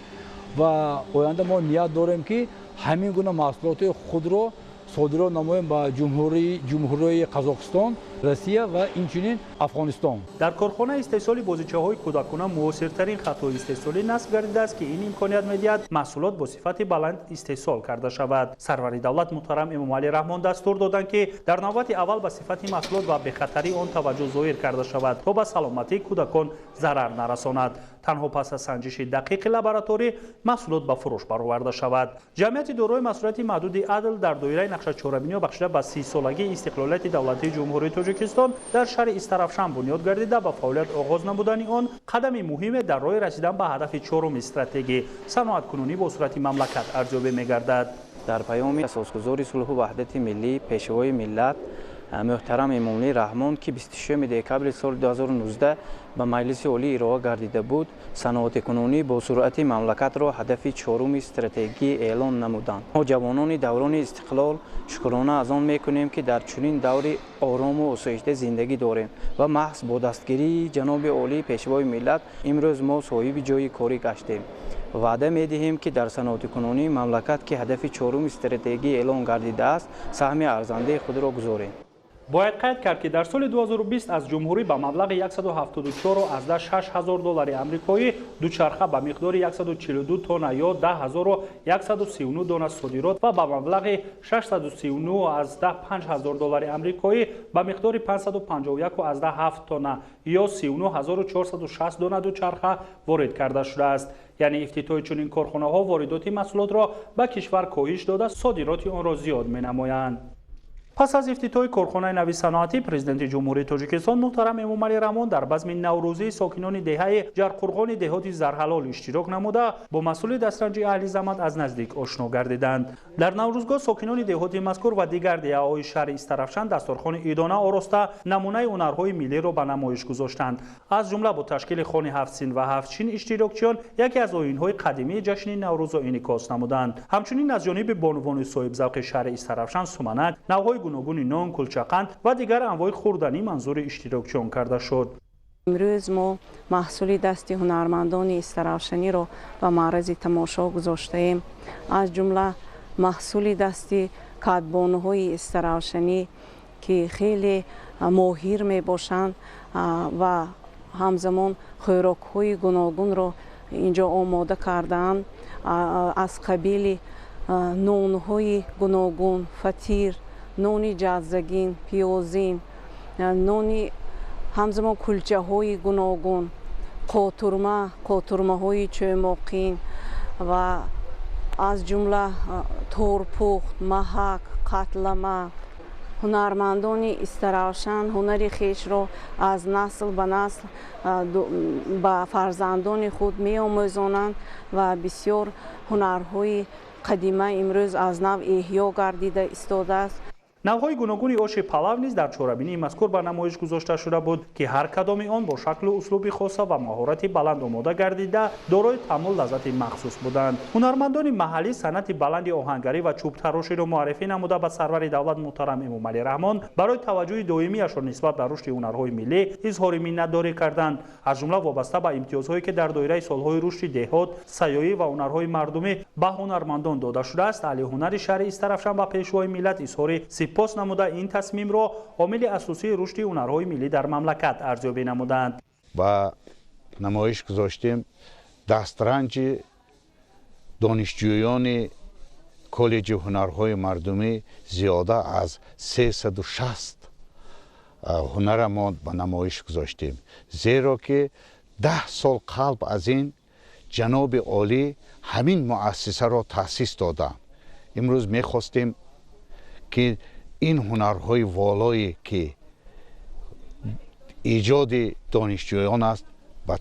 ва оянда мо ният дорем, ки ҳамин гуна маҳсулоти худро содирот намоем ба Ҷумҳурии Қазоқистон, Россия ва инчунин Афғонистон. Дар корхона истеҳсоли бозичаҳои кӯдакона муосиртарин хатҳои истеҳсолӣ насб гардидааст, ки ин имконият медиҳад маҳсулот бо сифати баланд истеҳсол карда шавад. Сарвари давлат муҳтарам Эмомалӣ Раҳмон дастур доданд, ки дар навбати аввал ба сифати маҳсулот ва бехатарии он таваҷҷӯҳ зоҳир карда шавад, то ба саломатии кӯдакон зарар нарасонад. Танҳо пас аз санҷиши дақиқи лабораторӣ маҳсулот ба фурӯш бароварда шавад. Ҷамъияти дорои масъулияти маҳдуди «Адл» дар доираи нақша чорабиниҳо бахшида ба 30-солагии истиқлолияти давлатии Ҷумҳурии Тоҷикистон дар шаҳри Истаравшан бунёд гардида, ба фаъолият оғоз намудани он қадами муҳиме дар роҳи расидан ба ҳадафи чоруми стратегӣ, саноаткунонӣ бо суръати мамлакат арзёбӣ мегардад. Дар паёми асосгузори сулҳу ваҳдати миллӣ, Пешвои миллат муҳтарам Эмомалӣ Раҳмон, ки 26 декабри соли 2019 ба Маҷлиси Олӣ ироа гардида буд, саноатикунонӣ бо суръати мамлакатро ҳадафи чоруми стратегӣ эълон намуданд. Мо, ҷавонони даврони истиқлол, шукрона аз он мекунем, ки дар чунин даври орому осоишта зиндагӣ дорем ва маҳз бо дастгирии ҷаноби олӣ, Пешвои миллат, имрӯз мо соҳиби ҷойи корӣ гаштем. Ваъда медиҳем, ки дар саноатикунонии мамлакат, ки ҳадафи чоруми стратегӣ эълон гардидааст, саҳми арзандаи худро гузорем. Бояд қайд кард, ки дар соли 2020 аз ҷумҳурӣ ба маблағи 174,6 ҳазор доллари амрикоӣ дучарха ба миқдори 142 тонна ё 10 139 дона содирот ва ба маблағи 639,5 ҳазор доллари амрикоӣ ба миқдори 551,7 тонна ё 39 460 дона дучарха ворид карда шудааст. Яъне ифтитоҳи чунин корхонаҳо воридоти маҳсулотро ба кишвар коҳиш дода, содироти онро зиёд менамоянд. Пас аз ифтитоҳи корхонаи нави саноатӣ, Президенти Ҷумҳурии Тоҷикистон муҳтарам Эмомалӣ Раҳмон дар базми наврӯзии сокинони деҳаи Ҷарқурғони деҳоти Зарҳалол иштирок намуда, бо масъули дастранҷи аҳли замат аз наздик ошно гардиданд. Дар наврӯзгоҳ сокинони деҳоти мазкур ва дигар деҳаҳои шаҳри Истаравшан дасторхони идона ороста, намунаи ҳунарҳои миллиро ба намоиш гузоштанд. Аз ҷумла бо ташкили хони ҳафтсин ва ҳафтчин иштирокчиён яке аз оинҳои қадимии ҷашни Наврӯзро инъикос намуданд. Ҳамчунин аз ҷониби бонувони соҳибзавқи шаҳри Истаравшан суманак, навъҳои гуногуни нон, кулчақанд ва дигар анвои хӯрданӣ манзури иштирокчиён карда шуд. Имрӯз мо маҳсули дасти ҳунармандони истаравшаниро ба маърази тамошо гузоштаем. Аз ҷумла маҳсули дасти кадбонуҳои истаравшанӣ, ки хеле моҳир мебошанд ва ҳамзамон хӯрокҳои гуногунро инҷо омода кардаанд, аз қабили нонҳои гуногун, фатир, нони ҷаззагин, пиёзин, нони, ҳамзамон кулчаҳои гуногун, қотурма, қотурмаҳои чӯмоқин ва аз ҷумла торпухт, маҳак, қатлама. Ҳунармандони Истаравшан ҳунари хешро аз насл ба насл ба фарзандони худ меомӯзонанд ва бисёр ҳунарҳои қадима имрӯз аз нав эҳё гардида истодааст. Навъҳои гуногуни оши палав низ дар чорабинии мазкур ба намоиш гузошта шуда буд, ки ҳар кадоми он бо шаклу услуби хоса ва маҳорати баланд омода гардида, дорои таъму лаззати махсус буданд. Ҳунармандони маҳаллӣ санъати баланди оҳангарӣ ва чӯбтароширо муаррифӣ намуда, ба сарвари давлат муҳтарам Эмомалӣ Раҳмон барои таваҷҷӯҳи доимиашон нисбат ба рушди ҳунарҳои миллӣ изҳори миннатдорӣ карданд. Аз ҷумла вобаста ба имтиёзҳое, ки дар доираи солҳои рушди деҳот, сайёҳӣ ва ҳунарҳои мардумӣ ба ҳунармандон дода шудааст, аҳли ҳунари шаҳри Истаравшан ба Пешвои миллат изҳори сипос намуда, ин тасмимро омили асосии рушди ҳунарҳои миллӣ дар мамлакат арзёбӣ намуданд. Ба намоиш гузоштем дастранҷи донишҷӯёни коллеҷи ҳунарҳои мардумӣ. Зиёда аз 360 ҳунара мо ба намоиш гузоштем, зеро ки 10 сол қабл аз ин ҷаноби олӣ ҳамин муассисаро таъсис доданд. Имрӯз мехостем, ки ин ҳунарҳои волое, ки иҷоди донишҷӯён аст, ба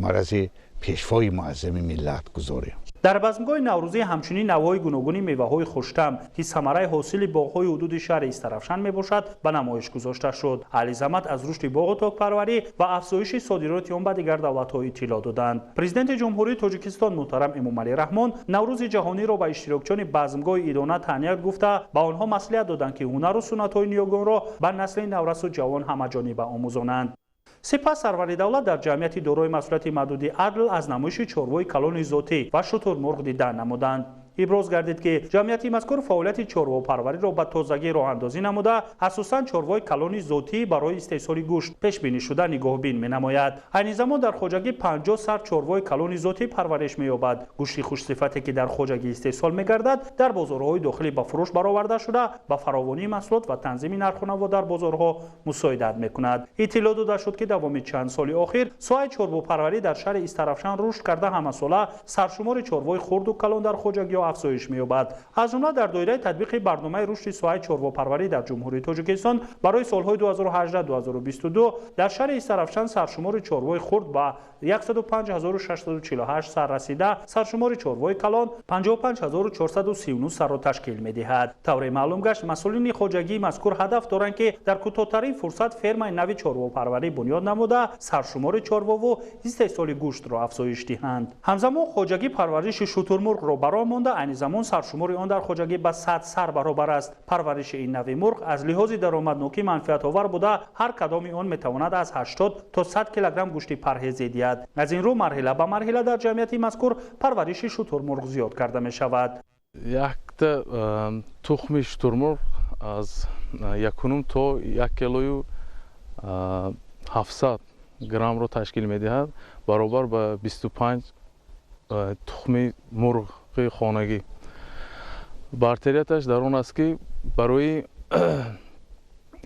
маърази Пешвои муаззами миллат гузорем. Дар базмгоҳи наврӯзӣ ҳамчунин навъҳои гуногуни меваҳои хуштаъм, ки самараи ҳосили боғҳои ҳудуди шаҳри Истаравшан мебошад, ба намоиш гузошта шуд. Аҳли замат аз рушди боғу токпарварӣ ва афзоиши содироти он ба дигар давлатҳо иттилоъ доданд. Президенти Ҷумҳурии Тоҷикистон муҳтарам Эмомалӣ Раҳмон Наврӯзи ҷаҳониро ба иштирокчиёни базмгоҳи идона таҳният гуфта, ба онҳо маслиҳат доданд, ки ҳунару суннатҳои ниёгонро ба насли наврасу ҷавон ҳамаҷониба омӯзонанд. Сипас сарвари давлат дар ҷамъияти дорои масъулияти маҳдуди Адл аз намоиши чорвои калони зотӣ ва шутурмурғ дида намуданд. Иброз гардид, ки ҷамъияти мазкур фаъолияти чорвопарвариро ба тозагӣ роҳандозӣ намуда, асосан чорвои калони зотӣ барои истеҳсоли гӯшт пешбинӣ шуда нигоҳбин менамояд. Айни замон дар хоҷагӣ 50 сар чорвои калони зотӣ парвариш меёбад. Гӯшти хушсифате, ки дар хоҷагӣ истеҳсол мегардад, дар бозорҳои дохилӣ ба фурӯш бароварда шуда, ба фаровонии маҳсулот ва танзими нарху дар бозорҳо мусоидат мекунад. Иттилоъ дода шуд, ки давоми чанд соли охир соҳаи чорвопарварӣ дар шаҳри Истаравшан рушд карда, ҳамасола саршумори чорвои хурду калон дар хоҷагиҳо афзоиш меёбад. Аз ҷумла дар доираи татбиқи барномаи рушди соҳаи чорвопарварӣ дар Ҷумҳурии Тоҷикистон барои солҳои 2018-2022 дар шаҳри Истаравшан саршумори чорвои хурд ба 105648 сар расида, саршумори чорвои калон 55439 сарро ташкил медиҳад. Тавре маълум гашт, масъулини хоҷагии мазкур ҳадаф доранд, ки дар кӯтоҳтарин фурсат фермаи нави чорвопарварӣ бунёд намуда, саршумори чорвову истеҳсоли гӯштро афзоиш диҳанд. Ҳамзамон хоҷагӣ парвариши шутурмурғро ба роҳ монда, айни замон саршумори он дар хоҷагӣ ба 100 сар баробар аст. Парвариши ин нави мурғ аз лиҳози даромаднокӣ манфиатовар буда, ҳар кадоми он метавонад аз 80 то 100 килограмм гӯшти парҳезӣ диҳад. Аз ин рӯ марҳила ба марҳила дар ҷамъияти мазкур парвариши шутурмурғ зиёд карда мешавад. Якта тухми шутурмурғ аз 1,5 то 1 килою 700 граммро ташкил медиҳад, баробар ба 25 тухми мурғи хонагӣ. Бартарияташ дар он аст, ки барои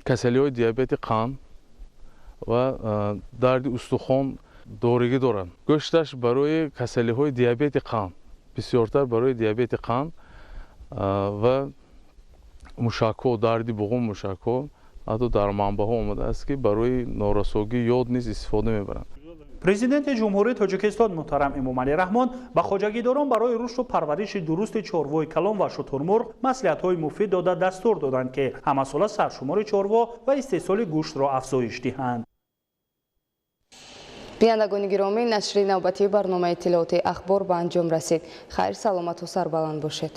касалиҳои диабети қанд ва дарди устухон доригӣ дорад. Гӯшташ барои касалиҳои диабети қанд, бисёртар барои диабети қанд ва мушакҳо, дарди буғум, мушакҳо, ҳатто дар манбаъҳо омадааст, ки барои норасогии ёд низ истифода мебаранд. Президенти Ҷумҳурии Тоҷикистон муҳтарам Эмомалӣ Раҳмон ба хоҷагидорон барои рушду парвариши дурусти чорвои калон ва шутурмурғ маслиҳатҳои муфид дода, дастур доданд, ки ҳамасола саршумори чорво ва истеҳсоли гӯштро афзоиш диҳанд. Бинандагони гиромӣ, нашри навбатии барномаи иттилоотии Ахбор ба анҷом расид. Хайр, саломату сарбаланд бошед.